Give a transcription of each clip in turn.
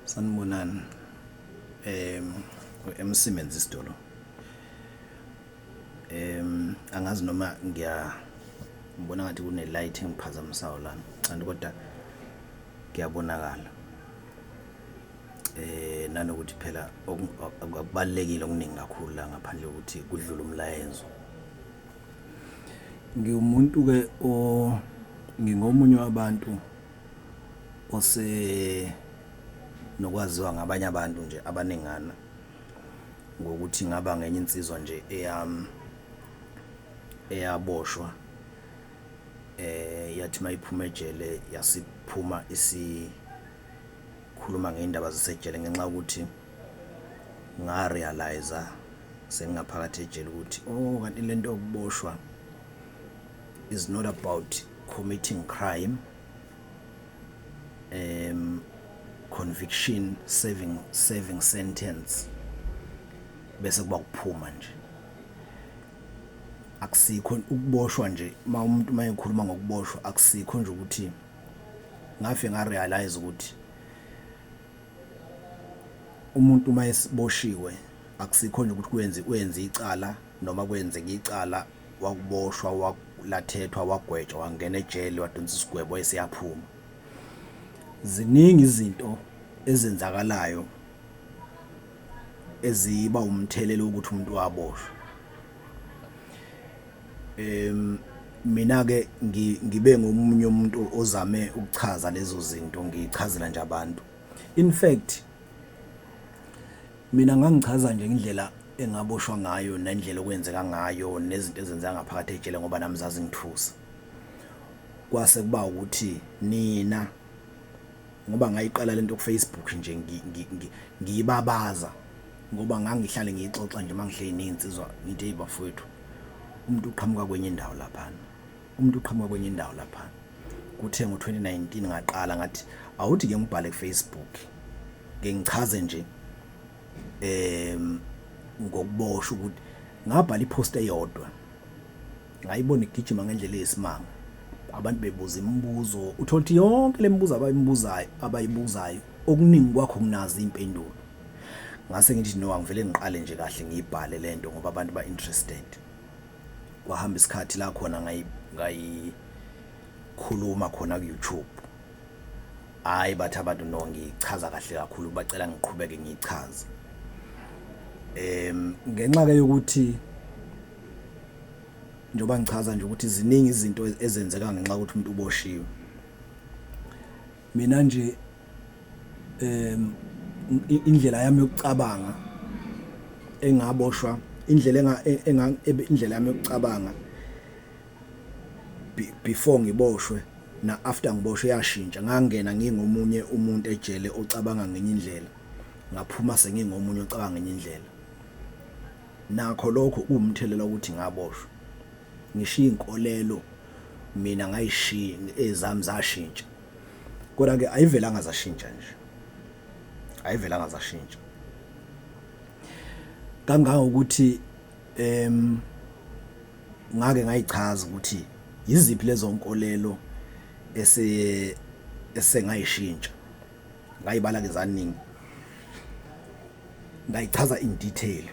Sanibonani. U-MC Menzisto lo. Angazi noma ngiya ngibona ngathi kune light engiphazamisayo lana. Kanti kodwa kuyabonakala. Nanokuthi phela akubalulekile okuningi kakhulu la ngaphandle kokuthi kudlule umlayezo. Ngiwumuntu ke o ngingomunye wabantu ose nokwaziwa ngabanye abantu nje abaningana ngokuthi ngaba ngenye insizwa nje eyaboshwa, yathi mayiphuma ejele yasiphuma isikhuluma ngey'ndaba zasejele ngenxa yokuthi nga-realise-a sengingaphakathi ejele ukuthi, oh, kanti lento yokuboshwa is not about committing crime, conviction, serving sentence, bese kuba ukuphuma nje. Akusikho ukuboshwa nje. Uma umuntu mayekhuluma ngokuboshwa, akusikho nje ukuthi ngafike nga-realise ukuthi umuntu uma esiboshiwe akusikho nje ukuthi kwenze wenze icala noma kwenzeka icala, wakuboshwa, walathethwa, wagwetshwa, wangena ejele, wadonsa isigwebo, esiyaphuma. Ziningi izinto ezenzakalayo eziba umthelela ukuthi umuntu waboshwa. Mina ke ngibe ngomunye umuntu ozame ukuchaza lezo zinto, ngichazela nje abantu. In fact, mina ngangichaza nje indlela engaboshwa ngayo nendlela okwenzeka ngayo nezinto ezenzeka ngaphakathi ejele, ngoba nami zazingithusa. Kwase kuba ukuthi nina, ngoba ngayiqala lento ku Facebook nje ngiyibabaza, ngoba ngangihlale ngiyixoxa nje mangihleli nezinsizwa, ngithi, "Hey bafowethu, umuntu uqhamuka kwenye indawo laphana, umuntu uqhamuka kwenye indawo laphana." Kuthe ngo-2019 ngaqala ngathi awuthi ke ngibhale ku Facebook ke ngichaze nje ngokuboshwa, ukuthi ngabhala ipost eyodwa, ngayibona igijima ngendlela eyisimanga, abantu bebuza imibuzo. Uthola ukuthi yonke lemibuzo abayibuzayo, okuningi kwakho kunazo impendulo. Ngase ngithi, no, angivele ngiqale nje kahle ngiyibhale lento ngoba abantu ba interested. Kwahamba isikhathi la khona ngayikhuluma khona ku YouTube. Hayi, bathi abantu, no, ngichaza kahle kakhulu, bacela ngiqhubeke ngichaze. Ngenxa ke yokuthi njengoba ngichaza nje ukuthi ziningi izinto ezenzeka ngenxa yokuthi umuntu uboshiwe, mina nje indlela yami yokucabanga engaboshwa, indlela enga indlela yami yokucabanga before ngiboshwe na after ngiboshwe yashintsha. Ngangena ngingomunye umuntu ejele ocabanga ngenye indlela, ngaphuma sengingomunye ocabanga ngenye indlela. Nakho lokho kuwumthelela ukuthi ngaboshwa, ngishiya inkolelo mina ngayishiya, ezami zashintsha. Kodwa ke ayivelanga zashintsha nje, ayivelanga zashintsha kangangokuthi ngake ngayichaza ukuthi yiziphi lezo nkolelo ese esengayishintsha. Ngayibala ke zaningi, ngayichaza in detail.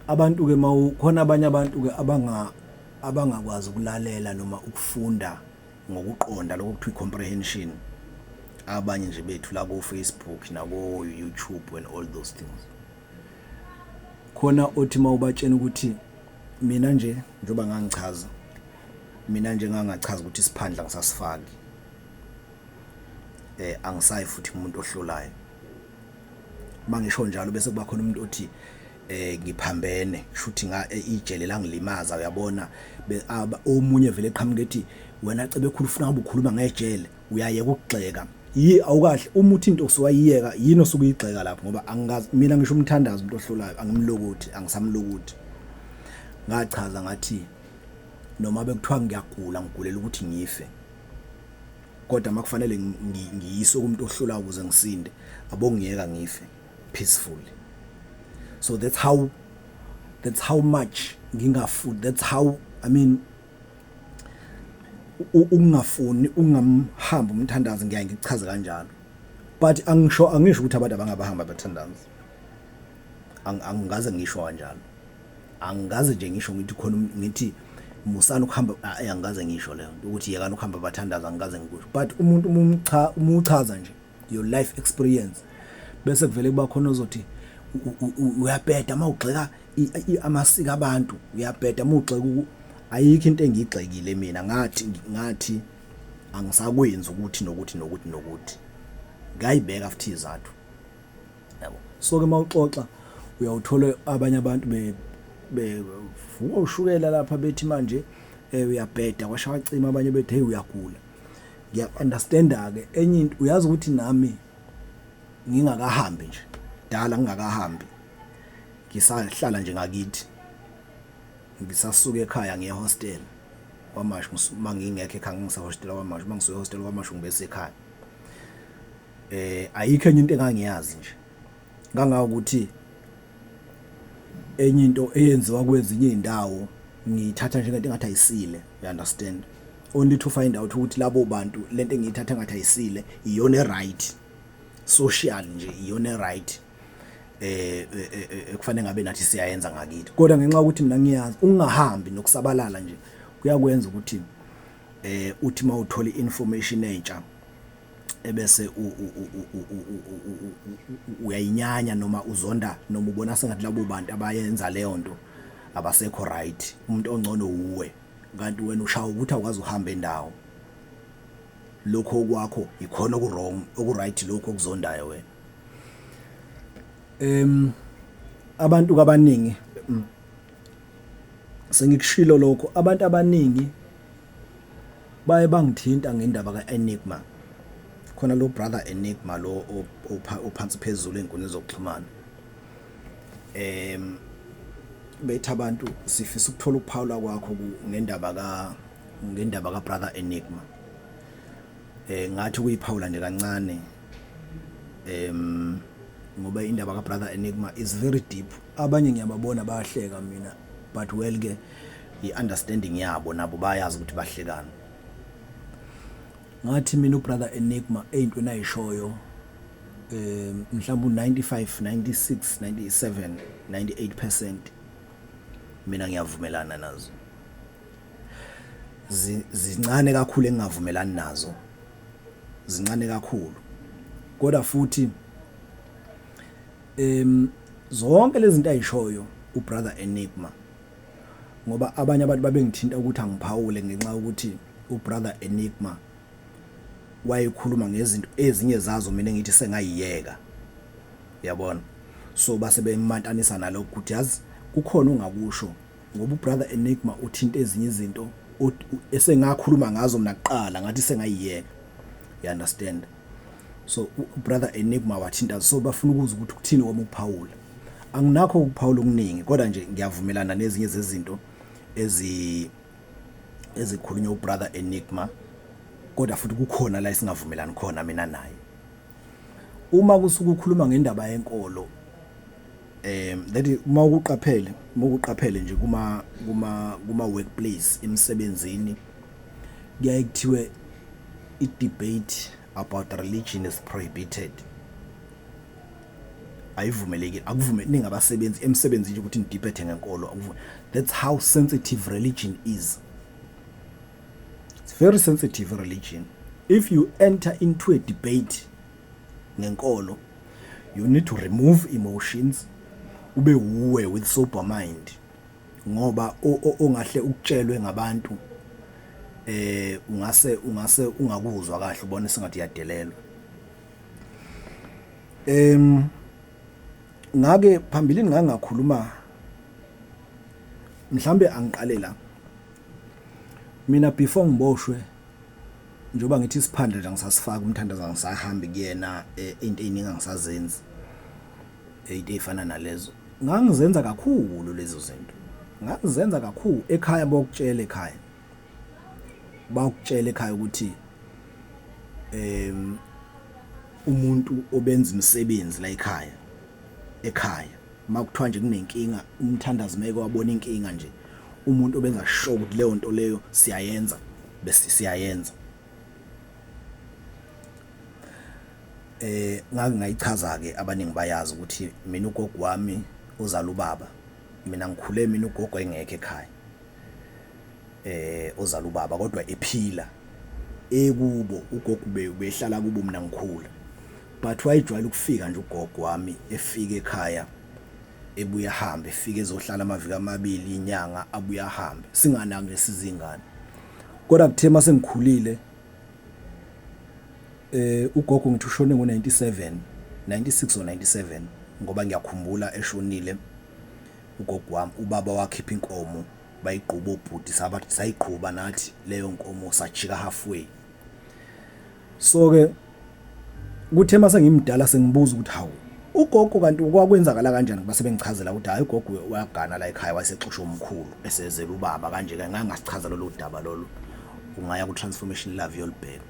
Abantu ke mawu khona abanye abantu ke abangakwazi ukulalela noma ukufunda ngokuqonda, lokho kuthiwa comprehension. Abanye nje bethu la ku Facebook na ko YouTube and all those things, khona othi mawubatshena ukuthi mina nje, njengoba ngangichaza mina nje, ngangachaza ukuthi isiphandla ngisasifaki, angisayi futhi umuntu ohlolayo. Mangisho njalo bese kuba khona umuntu othi ngiphambene, kushuthi nga ijele langilimaza, uyabona. Omunye vele eqhamuka ethi, wena Cebekhulu, ufuna ngabe ukhuluma ngejele, uyayeka ukugxeka, yi awukahle. Uma uthi into usuwayiyeka, yini osuke uyigxeka lapho? Ngoba angikazi mina ngisho umthandazo, umuntu ohlolayo angimlokothi, angisamlokothi. Ngachaza ngathi noma bekuthiwa ngiyagula, ngigulela ukuthi ngife, kodwa makufanele ngiyiswe kumuntu ohlolayo ukuze ngisinde, abongiyeka ngife peacefully. So that's how much ngingafuni, that's how, I mean, ukungafuni, ungamhamba umthandazo, ngiyaye ngichaze kanjalo. But angisho, angisho ukuthi abantu abangabahamba bathandaza. Angikaze ngisho kanjalo, angikaze nje ngisho ngithi khona ngithi musana ukuhamba, angikaze ngisho leyo nto ukuthi yekani ukuhamba bathandaza, angikaze ngikusho. But umuntu uma umuchaza nje your life experience, bese kuvele kuba khona ozothi uyabheda uma ugxeka amasiko abantu, uyabheda uma ugxeka. Ayikho into engiyigxekile mina, ngathi angisakwenzi ukuthi nokuthi nokuthi nokuthi, ngayibeka futhi izathu, yabo. So ke mawuxoxa uyawuthola abanye abantu be bevuka ushukela lapha, bethi manje uyabheda, kwasha wacima, abanye bethi hey, uyagula. Ngiya understanda ke. Enye into, uyazi ukuthi nami ngingakahambi nje dala, ngingakahambi, ngisahlala nje ngakithi, ngisasuka ekhaya ngiye hostel KwaMashu, mangingekho ekhaya ngise hostel KwaMashu, mangisuka hostel KwaMashu ngibese ekhaya, ayikho enye into engangiyazi nje kangangokuthi enye into eyenziwa kwezinye izindawo ngiyithatha njengento engathi ayisile, you understand, only to find out ukuthi labo bantu lento engiyithatha ngathi ayisile iyona right social nje, iyona right ekufanele ngabe nathi siyayenza ngakithi. Kodwa ngenxa yokuthi mina ngiyazi, ungahambi nokusabalala nje kuyakwenza ukuthi uthi mawuthola information entsha ebese uyayinyanya noma uzonda noma ubona sengathi labo bantu abayenza leyo nto abasekho right, umuntu ongcono uwe, kanti wena ushaya ukuthi awukwazi uhamba endawo, lokho kwakho ikhona oku wrong, oku right lokho okuzondayo wena. Abantu abaningi, sengikushilo lokho, abantu abaningi baye bangithinta ngendaba kaEnigma khona lo brother Enigma lo ophansi phezulu einkundleni zokuxhumana, bethi abantu sifisa ukuthola ukuphawula kwakho ngendaba ka brother Enigma. Ngathi ukuyiphawula nje kancane, ngoba indaba ka brother Enigma is very deep. Abanye ngiyababona bayahleka mina, but well ke i-understanding yabo, nabo bayazi ukuthi bahlekana. Ngathi mina ubrother Enigma eyintweni ayishoyo, mhlawumbe u95, 96, 97, 98% mina ngiyavumelana nazo. Zincane kakhulu engingavumelani nazo, zincane kakhulu. Kodwa futhi zonke lezi zinto ayishoyo ubrother Enigma, ngoba abanye abantu babengithinta ukuthi angiphawule ngenxa yokuthi ubrother Enigma wayekhuluma ngezinto ezinye zazo mina ngithi sengayiyeka, yabona. So base bemantanisa nalokho ukuthi yazi kukhona ungakusho, ngoba ubrother Enigma uthinta ezinye izinto esengakhuluma ngazo mina kuqala, ngathi sengayiyeka, you understand. So ubrother Enigma wathinta, so bafuna ukuzwa ukuthi kuthini kwami ukuphawula. Anginakho ukuphawula okuningi, kodwa nje ngiyavumelana nezinye zezinto ezikhulunywa ubrother Enigma, kodwa futhi kukhona la esingavumelani khona mina naye uma kusuka ukhuluma ngendaba yenkolo. That uma ukuqaphele nje kuma workplace, emsebenzini, kuyaye kuthiwe i debate about religion is prohibited, ayivumelekile, akuvume ningabasebenzi emsebenzini ukuthi nidebate ngenkolo. That's how sensitive religion is. It's very sensitive, religion. If you enter into a debate ngenkolo, you need to remove emotions, ube uwe with sober mind, ngoba ongahle ukutshelwe ngabantu ungase ungakuzwa kahle, ubone sengathi iyadelelwa. Ngake phambilini ngangakhuluma, mhlambe angiqale la mina before ngiboshwe, njengoba ngithi isiphandle nje angisasifaka, umthandazo angisahambi kuyena, into eziningi angisazenzi, into ezifana nalezo ngangizenza kakhulu. Lezo zinto ngangizenza kakhulu ekhaya, bokutshela ekhaya, bawukutshela ekhaya ukuthi umuntu obenza imisebenzi la ekhaya, makuthiwa nje kunenkinga, umthandazo meke wabona inkinga nje, umuntu obenza sure ukuthi leyo nto leyo siyayenza, bese siyayenza. Ngake ngayichaza ke, abaningi bayazi ukuthi mina ugogo wami ozala ubaba, mina ngikhule mina ugogo engekho ekhaya, ozala ubaba, kodwa ephila ekubo ugogo, behlala kubo mina ngikhula, but wayejwayele ukufika nje ugogo wami, efika ekhaya, ebuye ahambe, efike ezohlala amaviki 2, inyanga, abuye ahambe, singanaki nesizingane. Kodwa kuthe mase ngikhulile, ugogo ngithi ushone ngo97, 96 or 97, ngoba ngiyakhumbula eshonile ugogo wami, ubaba wakhipha inkomo, bayigquba obhuti, sabathi sayiqhuba nathi leyo nkomo, sajika halfway. So ke kuthe mase ngimdala, sengibuza ukuthi, "Hawu, ugogo kanti kwakwenzakala kanjani?" Base bengichazela ukuthi, "Hayi, ugogo wayagana la ekhaya, wayesexoshwa umkhulu esezela ubaba kanje." Ke ngangasichaza lolu daba lolu, ungaya ku Transformation Love yolibheka.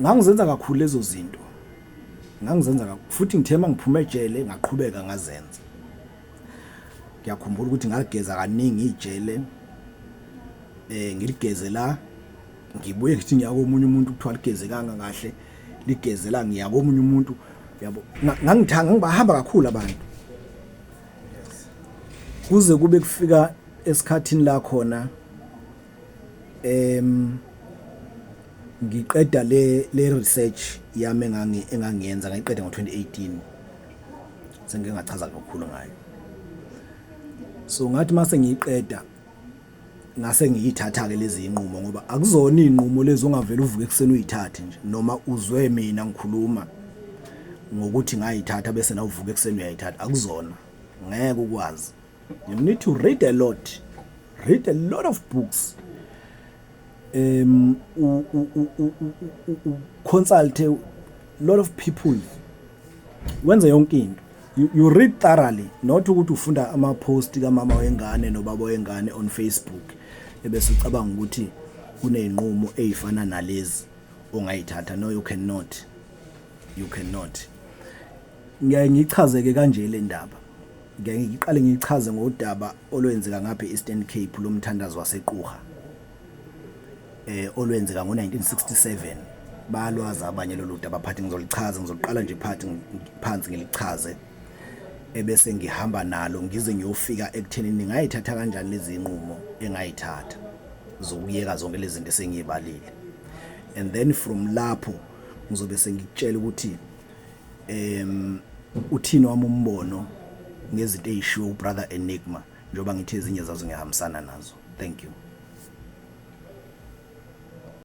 Ngangizenza kakhulu lezo zinto, ngangizenza kakhulu futhi. Ngithe mangiphuma ejele ngaqhubeka ngazenza. Ngiyakhumbula ukuthi ngaligeza kaningi ijele, ngiligeze la, ngibuye ngithi ngiya komunye umuntu, kuthiwa ligezekanga kahle, ligeze la, ngiya komunye umuntu, yabo. Ngangithanga ngibahamba kakhulu abantu, kuze kube kufika esikhathini la khona ngiqeda le research yami engangiyenza, ngayiqeda ngo2018, sengike ngachaza kakhulu ngayo. So ngathi mase ngiyiqeda, ngase ngiyithatha ke lezi inqumo, ngoba akuzona inqumo lezi ongavela uvuke ekseni uyithathe nje, noma uzwe mina ngikhuluma ngokuthi ngayithatha bese na uvuka ekseni uyayithatha. Akuzona, ngeke ukwazi. You need to read a lot, read a lot of books, u consult a lot of people, wenze yonke into. You read thoroughly, not ukuthi ufunda ama post kamama wengane nobaba wengane on Facebook, ebese ucabanga ukuthi kunezinqumo ezifana nalezi ongayithatha. No, you cannot, you cannot. Ngiyaye ngichazeke kanje le ndaba, ngiyaye ngiqale ngichaze ngodaba olwenzeka ngapha e-Eastern Cape, lomthandazo waseQuha, olwenzeka ngo1967. Balwazi abanye lolu daba phathi, ngizolichaza, ngizoliqala nje phathi phansi ngilichaze, ebese ngihamba nalo ngize ngiyofika ekuthenini ngayithatha kanjani lezi inqumo engayithatha zokuyeka zonke lezi zinto esengiyibalile. And then from lapho ngizobe sengikutshela ukuthi uthini wami umbono ngezinto ezishiwo uBrother Enigma, njengoba ngithi ezinye zazo ngiyahambisana nazo. Thank you.